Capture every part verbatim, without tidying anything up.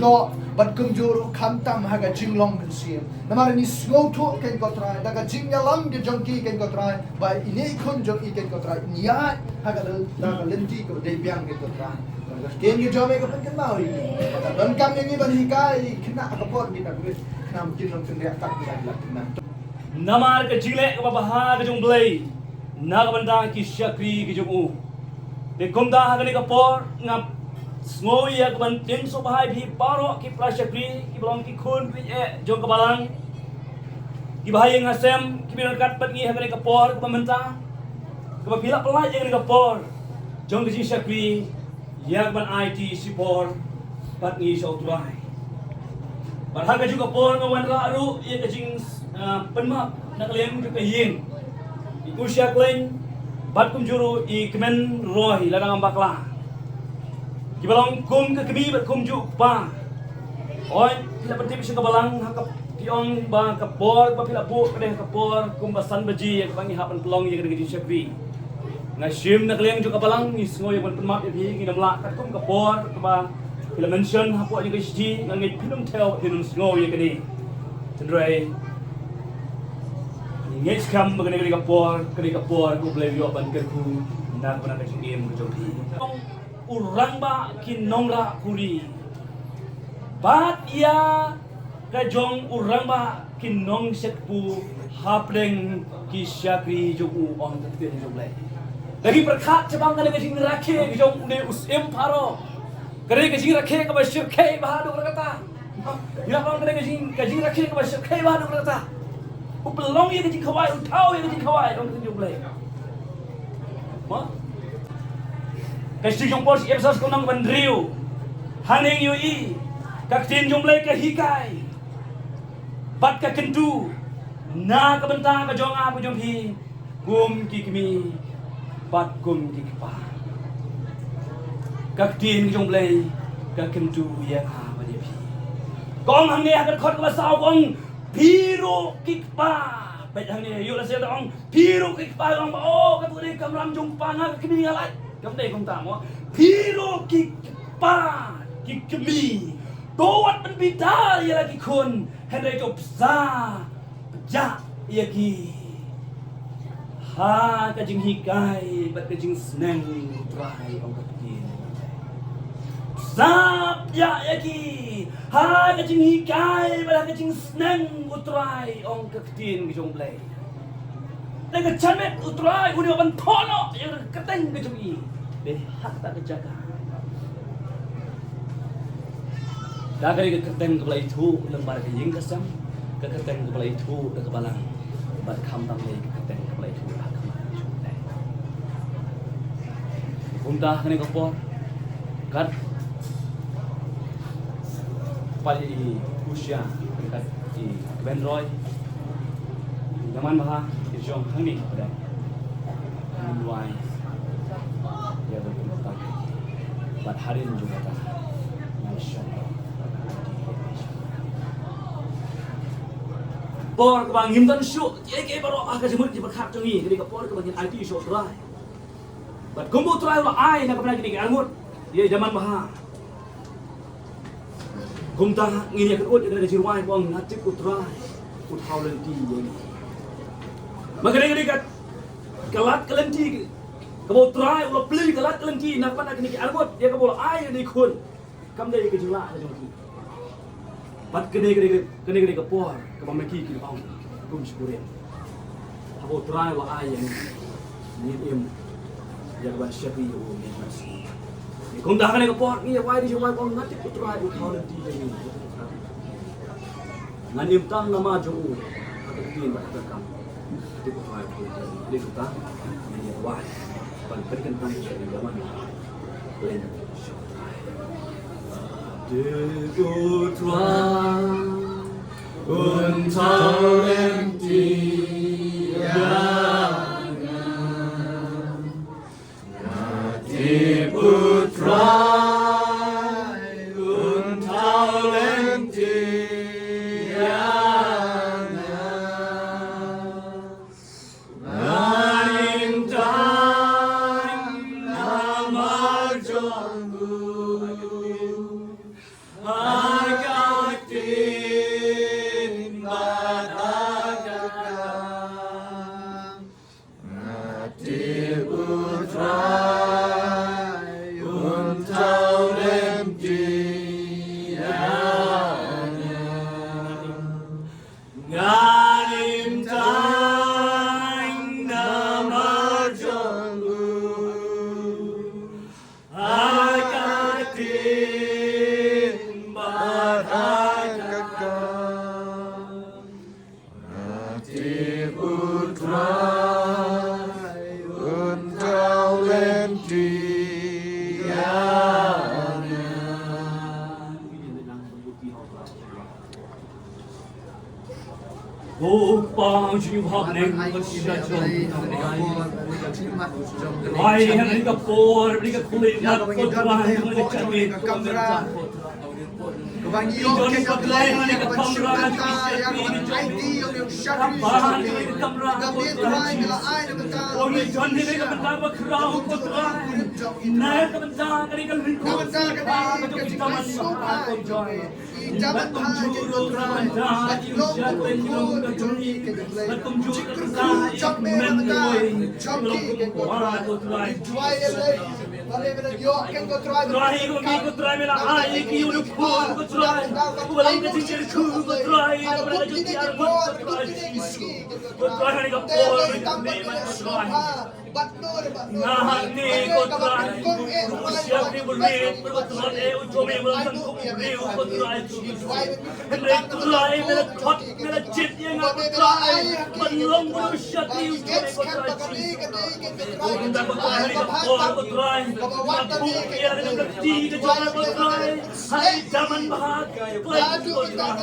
Doh bad kumjuh ruh khamtam ha ka jinglong mynsiem. Namar ngi sngewthuh, Kynrad ko Trai, da ka jingïalam ka jong ki, Kynrad ko Trai, ba ine i khun jong i, Kynrad ko Trai, ngi ïaid ha ka lyn, da ka lynti kaba dei biang, Kynrad ko Trai. Bad ka ktien ka jong me ka pynkynmaw ïa ngi. Bad ka donkam ïa ngi ban hikai, khynnah ha ka por kita ka rit, khnang ba kin long kynriah tat, kynriah lat, kynriah. Namar ka jingleh kaba bha ka jong U Blei na ka bynta ki shakri ki jong u. Te kumta ha kane ka por nga sngew ïa ka ban pynsngewbha ïa phi baroh ki para shakri kiba long ki khun ki eh jong ka balang, kiba ha ïing ha sem, kiba ryngkat bad ngi ha kane ka por kaba mynta, kaba phi la pynlait ïa kane ka por jong ka jingshakri ïa ka ban aiti shipor bad ngi sha U Trai. Bad ha kajuh ka por nga wanrah ruh ïa ka jing, ah, pynmap na ka liang jong ka ïing, i Usia Klein, bad kumjuh ruh i Kmen Roy, lada ngam bakla, kiba long kum ka kmie bad kumjuh u kpa. Oi, phi la pyntip sha ka balang ha ka, phi ong ba ka por ba phi la buh ka dei ha ka por kumba san baje ïa kaba ngi hap ban pynlong ïa ka dei ka jingshakri. Nga shim na ka liang jong ka balang, ngi sngew ïa ban pynmap ïa phi, ngin ym lah katkum ka por kaba phi la mention hapoh ïa ka shithi, nga ngeit phin ym thew, phin ym sngew ïa kane. Hynrei ngi ngeit skhem ba kane ka dei ka por, ka dei ka por ka U Blei u ïoh ban kyrkhu na ka bynta ka jingim ka jong phi. U rangbah ki nongrah khuri. Bad ïa ka jong u rangbah ki nongshakri hapdeng ki shakri jong u, ong ka ktien jong U Blei. Ka dei pyrkhat shaphang kane ka jingrakhe ka jong une u syiem Pharaoh. Ka dei ka jingrakhe kaba shyrkhei bha haduh katta. Ïa, ong ka dei ka jing, ka jingrakhe kaba shyrkhei bha haduh katta. U pynlong ïa ka jingkhawai, u thaw ïa ka jingkhawai, ong ka ktien jong U Blei. Mo? Ka shithi jong u Paul sha ki Ephesos ka lynnong ba hynriew. Hangne ngi ïohi ka ktien jong U Blei ka hikai bad ka kyntu na ka bynta ka jong nga bad jong phi, kum ki kmie bad kum ki kpa. Ka ktien jong U Blei ka kyntu ïa nga bad ïa phi. Ka ong hangne ha ka dkhot kaba saw, ka ong, phi ruh ki kpa. Peit hangne, ïoh lehse ka ong, phi ruh ki kpa, ka ong ba, oh, katu ka dei ka kamram jong u kpa, nga ka kmie nga lait. Kam dei kumta mo. Phi ruh ki kpa, ki kmie, to wat pynbitar ïa la ki khun, hynrei to pynsa pynjah ïa ki ha ka jinghikai bad ka jingsneng U Trai, ong ka ktien. Pynsa pynjah ïa ki ha ka jinghikai bad ha ka jingsneng U Trai, ong ka ktien ka jong U Blei. Te ka janmiet U Trai u dei ban thoh noh ïa ka kyrteng ka jong i. Dei ha kata ka jaka. Da ka dei ka kyrteng kaba la ithuh lyngba da ka ïing ka sem, ka kyrteng kaba la ithuh da ka balang, bad khamtam dei ka kyrteng kaba la ithuh ha khmat ka jong U Blei. Kumta ha kane ka por, kat pat i Usia, kat i Kmen Roy, Daman bha, ki jong hangne ha pdeng. Ngi duwai ïa ka kyrteng bad hadien jong kata ngan shong. Por kaba ngim don shuh kiei kiei baroh ha ka jingmut jingpyrkhat jong ngi, ka dei ka por kaba ngin aiti sha U Trai. Bad kumba U Trai u la ai na ka bynta kine ki arngut ïa i Daman bha. Kumta ngin ïa kynnoh ïa kane ka jingrwai ba ong, nga tip U Trai u thaw lynti ïa ngi. Ma kane ka dei ka lad ka lynti kaba U Trai u la plie, ka lad ka lynti na ka bynta kine ki arngut ïa kaba u la ai ïa kine ki khun. Kam dei ka jinglah ka jong ki. Bad kane kane kane kane ka por kaba ma ki ki ong kum shkurim. Haba u Trai u la ai ïa ngi, ngin im ïa ka ban shakri ïa u, ngin ban shakri. Kumta ha kane ka por ngi ïa wai di ïa wai ong, nga tip u Trai u thaw lynti ïa ngi. Ngan im tang namar jong u ha ka ktien bad ha ka kam. Tip u Trai u thaw lynti ïa ngi. Kumta ngan ïa wai ban pynkyntang ïa ngi ïa man. Tip u Trai un thaw lynti ïa nga. Nga tip u Trai un thaw lynti ïa nga. Ngan im tang namar jong u. Ha ka ktien bad ha ka kam. Nga tip u Trai un thaw lynti ïa nga. Ngan im tang namar jong u. Ha ka ktien bad ha ka kam. Nga tip u Trai un thaw lynti ïa nga. Ko Kpa jong ngi ba ha bneng, ko Trai jong ngi, Trai ha kane ka por, ha kane ka khyllipmat, ko Trai, ha kane ka jingmut, ko Trai. Kaba ngi ïoh ïa ka kamra, ïa ka jingmut, ïa ka jingmut, ïa ka jingmut. Kaba ngi ïoh ïa ka kamra, ko Trai, ïa ka bynta, ko Trai. Na ka bynta kane ka lyngkot, na ka bynta kane ka jingmut, ko Trai. Ïa ka bynta jong ngi, ko Trai. Bad long kumjuh ka jong ngi ka jingmut. Bad kumjuh ka jong ngi ka jingmut, ko Trai. Ïa duwai ïa lei. Trai, ko Trai, me la ai ïa ki ïa u khun, ko Trai. Uba long ka jingkyrkhu, ko Trai. Uba long ka jingkyrkhu, ko Trai. Ko Trai, ha kane ka por, ko Trai. Nga hangne, ko Trai. U shakri, u rit, ko Trai, u jong me, u long tang kum u briew, ko Trai. Hynrei Trai, me la thok, me la jied ïa nga, ko Trai, ban long bad u shakri u jong me, ko Trai Jisu. Kumta ko Trai, ha kane ka por, ko Trai, nga buh ïa la ka jong ka kti ka jong nga, ko Trai, ha i daman bha, ko Trai Jisu, ko Trai.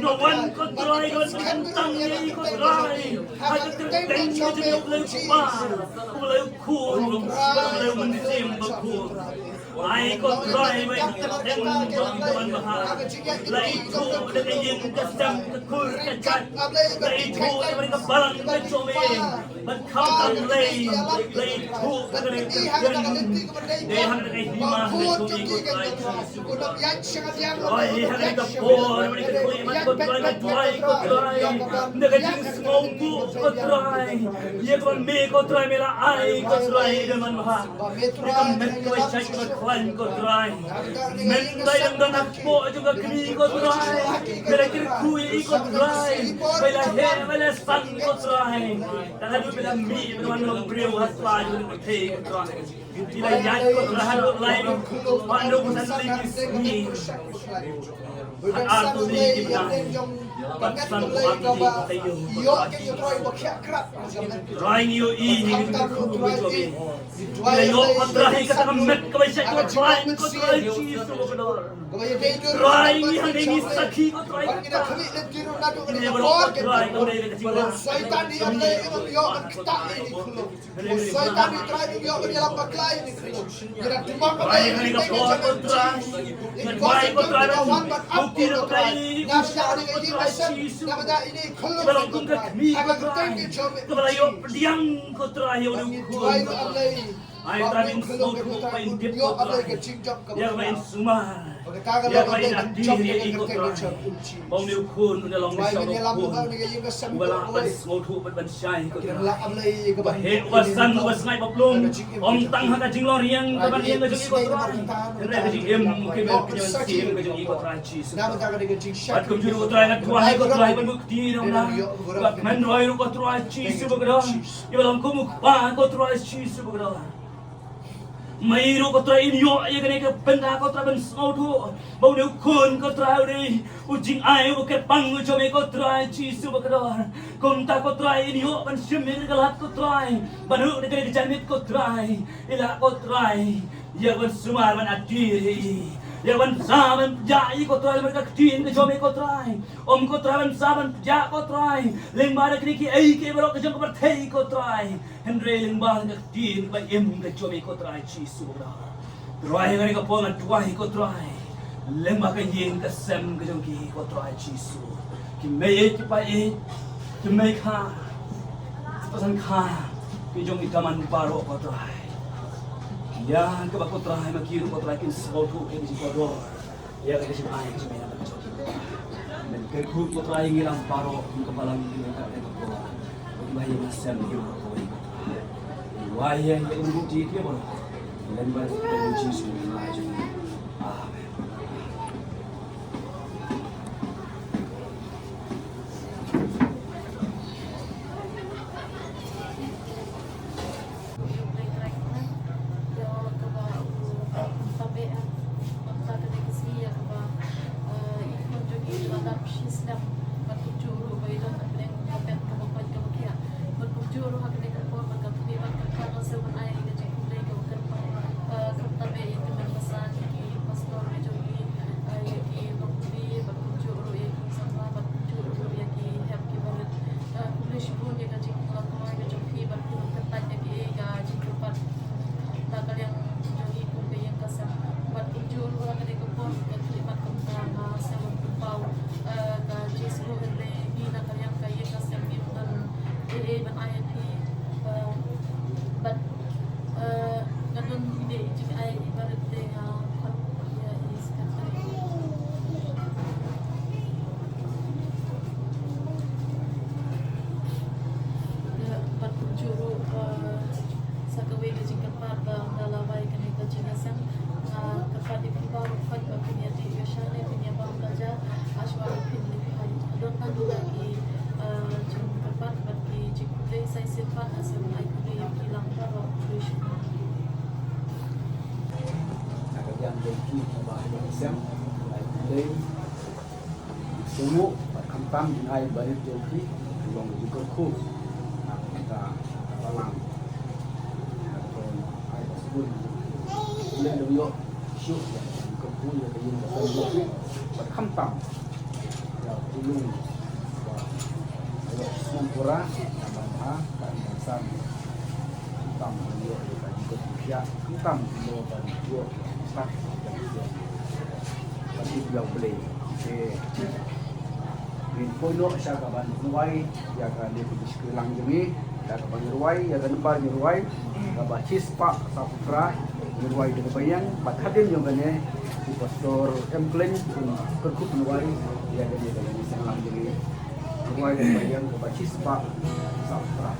Nga wan, ko Trai, nga wan ban kyntang ïa i, ko Trai, ha ka kyrteng ka jong u Blei u Kpa, u Blei u Khun, u Blei u Mynsiem Bakhuid. Ai ko Trai, ba ïa ka kyrteng jong i daman bha. La ithuh da ka ïing ka sem ka kur ka jait. La ithuh da ka balang ka jong me. Ban khamtam lei, la ithuh da ka kyrteng. Dei ha ka hima ka jong i ko Trai. Oi, ha ka por, ha ka por, ko Trai, ko Trai. Da ka jingsngewbha ko Trai. Ïa ka ban me ko Trai me la ai ko Trai da man bha. Ïa ka met kaba shait kaba khlaiñ ko Trai. Mynta ïa dang dang hapoh jong ka kmie ko Trai. Ba la kyrkhu ïa i ko Trai. Ba la heh ba la san ko Trai. Tang haduh ba la mih ba la wan long briew ha sla jong ka pyrthei ko Trai. Ki la ïaid ko Trai haduh lai. Ba la long san lai ki sngi. Ar tylli ki bnai. Bad san ko ar tylli ki taïew. Trai ngi ïohi ngi kyrkhu ïa me. Ngi la ïoh ko Trai kata ka met kaba shait kaba khlaiñ ko Trai Jisu ko Kordor. Trai ngi hangne ngi sakhi ko Trai kata. Ngi la ïoh ko Trai kaba dei ka jinglah. Trai ngi la ïoh ko Trai. Trai, ha kane ka por ko Trai, nga duwai ko Trai, ban bukti ko Trai, u shakri ko Trai Jisu, kaba long kum ka kmie ko Trai, kaba la ïoh pdiang ko Trai, ïa u khun ko Trai. Ai Trai, ba ngin sngewthuh, ba ngin tip, ko Trai, ïa ba ngin sumar, ïa ba ngin atiar ïa i, ko Trai, ba une u khun u la long ka shong u khun uba lah ban sngewthuh bad ban shai, ko Trai. Uba heh, uba san, uba sngaid, uba plung, ym tang ha ka jinglong riang kaba ïeng ka jong i, ko Trai, hynrei ka jingim, ka jingim, ka jingim ka jong i, ko Trai Jisu. Bad kumjuh ruh, ko Trai, nga duwai, ko Trai, ban buh kti ïa u nongkmen roi ruh, ko Trai Jisu bakordor, ïa ba long kum u kpa, ko Trai Jisu bakordor. Ma i ruh, ko Trai, in ïoh ïa kane ka bynta, ko Trai, ban sngewthuh ba une u khun, ko Trai, u dei u jingai uba kyrpang u jong me, ko Trai Jisu bakordor. Kumta, ko Trai, in ïoh ban shim ïa kane ka lad, ko Trai, ban rung da kane ka janmiet, ko Trai. I lah, ko Trai, ïa ban sumar, ban atiar ïa i, ïa ban sa ban pdiah ïa i, ko Trai, namar ka ktien ka jong me, ko Trai. Ym, ko Trai, ban sa ban pdiah, ko Trai, lyngba da kine kiei kiei baroh ka jong ka pyrthei, ko Trai, hynrei lyngba ka ktien ba im ka jong me, ko Trai Jisu bakordor. Trai, ha kane ka por nga duwai, ko Trai, lyngba ka ïing ka sem ka jong ki, ko Trai Jisu, ki meieit ki paieit, ki meikha, ki pasankha, ki jong ki daman baroh, ko Trai. Ïa kaba, ko Trai, ma ki ruh, ko Trai, kin sngewthuh ïa ka jingkordor ïa ka jingai ka jong me na ka bynta jong ki. Men kyrkhu, ko Trai, ïa ngi lang baroh kum ka balang, ïa ka, ïa ka por, ïa ka ïing ka sem, ïa ka por, ïa ka por. Wai ïa, ïa ka buti ïa baroh. Lyngba u Jisu Khrist. Amen. Bad kumjuh ruh ha kane ka por ka khlieh mat kumta nga sngewthuh ba, eh, ka Jisu hynrei ngi na ka liang ka ïing ka sem ngim don ei ei ban ai ïa phi, eh, bad, eh, nga don ine i jingai i barit te nga khot ïa i secretary. Bad kumjuh ruh, eh, sa kawei ka jingkyrpad ba nga la wai kane ka jingïaseng, nga kyrpad ïa phi baroh khoit ba phin ïa dih ïa shane, phin ïa bam da ja, ha shuwa ba phin leit phai. Don tang ïa ki, eh, jingkyrpad bad ki jingkhublei, sa shisien pat nga sngewbha ai khublei ïa phi lang baroh. Na ka liang jong ki ba ïa sem, ai khublei. Sngewbha bad khamtam jingai barit jong phi, long jingkyrkhu na ka bynta ka balang. Ka don ai ba sngewbha jong phi. Khublei, long ïoh shuh ïa ka jingkyrkhu ïa ka ïing ka sem jong phi. Bad khamtam ïa u lung ba ïoh sngewpura, ka ban ha ka ban san. Khamtam ïoh ïa ka jingkyrkhu, khamtam ïoh ban ïoh tat. Ban ïa U Blei. Te ngin poi noh sha ka ban rwai ïa kane ka jingshakri lang jong ngi, ïa ka ban rwai ïa ka nambar ngi rwai kaba shispah sawphew phra, ngi rwai da kaba ïeng. Bad hadien jong kane u Pastor M. Klein un kyrkhu pynrwai ïa kane ka jingïaseng lang jong ngi. Rwai da kaba ïeng kaba shispah sawphew phra.